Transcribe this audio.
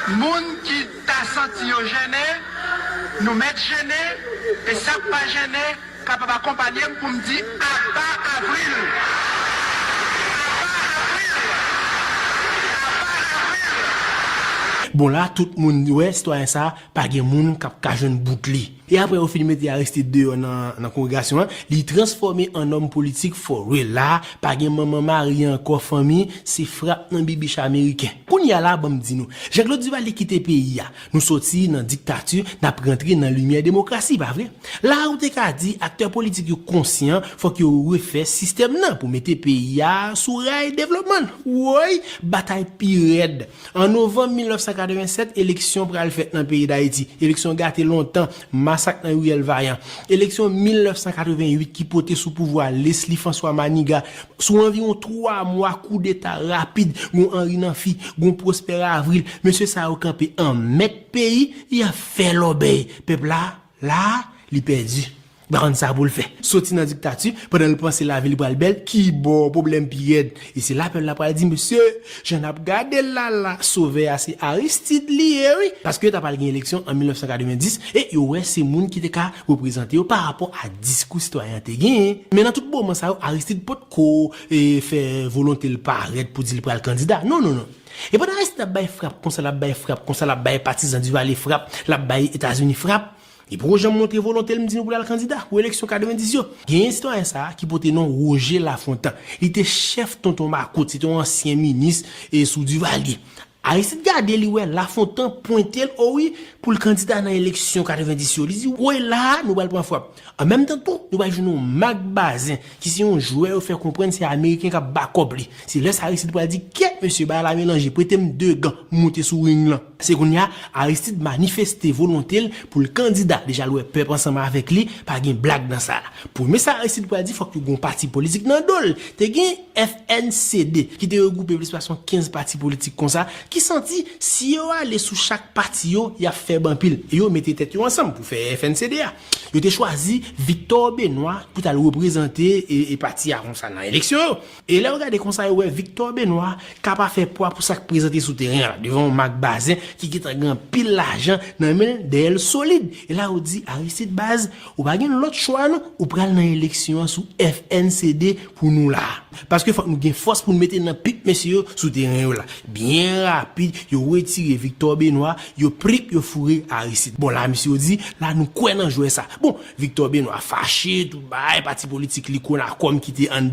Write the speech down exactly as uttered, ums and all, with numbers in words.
Moun ki ta santi yo jennen, nou mèt jennen, e sa k pa jennen kapab akonpanye m pou m di apa Avril. Apa Avril. Apa Avril. Bon, la tout moun wè sitwayen sa a pa gen moun k ap ka jwenn bout li. E apre yo fin mete Aristide deyò nan, nan kongregasyon an, li transfòme an nonm politik for real. La a, pa gen manman mari ankò, fanmi, se frap nan bibich ameriken. Kounye a la, ban m di nou, Jean Claude Duvalier kite peyi a. Nou soti nan diktati, n ap rantre nan limyè demokrasi, pa vre? La a ou te ka di aktè politik yo konsyan, fòk yo refè sistèm nan pou mete peyi a sou ray devlopman. Woy, batay pi rèd. An novanm mil nèf san katreven sèt, eleksyon pral fèt nan peyi Dayiti. Eleksyon gate lontan, masak nan riyèl Vayan. Eleksyon mil nèf san katreven uit ki pote sou pouvwa Leslie François Manigat. Sou anviwon twa mwa koudeta rapid, gon Henri Namphy, gon Prosper Avril, mesye sa yo kanpe an mèt peyi, y ap fè lòbèy. Pèp la, la, li pèdi. Li pa konn sa pou l fè. Soti nan diktati, pandan l panse lavi li pral bèl, kibò pwoblèm pi rèd. E se la pèp la pral di, mesye, jan n ap gade l la la, sovè a se Aristide li ye wi. Paske yo ta pral gen eleksyon an mil nèf san katreven dis, e yo wè se moun ki te ka reprezante yo pa rapò a diskou sitwayen an te genyen. Men nan tout moman sa yo, Aristide potko e, fè volonte l parèt pou di l pral kandida. Non, non, non. E pandan Aristide ap bay frap konsa, l ap bay frap konsa, l ap bay patizan Duvalier frap, l ap bay Etazini frap, li poko janm montre volonte l, m di nou, pou l al kandida pou eleksyon katreven dis yo. Genyen sitwayen sa a ki pote non Roger Lafontant. Li te chèf Tonton Makout, se te yon ansyen minis e sou Duvalier. Aristide gade, li wè Lafontant pwente l, o wi, pou l kandida nan eleksyon katreven dis yo. Li di, woy la a, nou pral pran frap. An menm tan tou, nou pral jwenn yon Marc Bazin, ki se yon jwè yo fè konprann se Ameriken k ap ba kòb li. Se lè sa Aristide pral di, kèt mesye, bagay la melanje, prete m de gan, m moute sou ring lan. Se kounye a, Aristide manifeste volonte l pou l kandida. Deja l wè pèp ansanm avèk li, pa gen blag nan sa. Premye sa Aristide pral di, fòk yo gen yon pati politik nan do l. Te gen F N C D, ki te regwoupe plis pase yon kenz pati politik konsa, ki santi, si yo ale sou chak pati yo, y ap fèb anpil. E yo mete tèt yo ansanm pou fè F N C D a. Yo te chwazi Victor Benoît pou t al reprezante e, e pati a konsa nan eleksyon yo. E lè yo gade konsa, yo wè Victor Benoît ka pa fè pwa pou sa k prezante sou teren an la, devan yon Marc Bazin ki gentan gen anpil lajan nan men l, dèyè l solid. E la yo di, Aristide baz, ou pa gen lòt chwa non, ou pral nan eleksyon an sou F N C D pou nou la. Paske fòk nou gen fòs pou n mete nan pik mesye yo sou teren yo la. Byen rapid, yo retire Victor Benoît, yo prik, yo foure Aristide. Bon, la mesye yo di, la nou kwè nan jwè sa. Bon, Victor Benoît fache, tout bagay, pati politik li Konakòm ki te anndan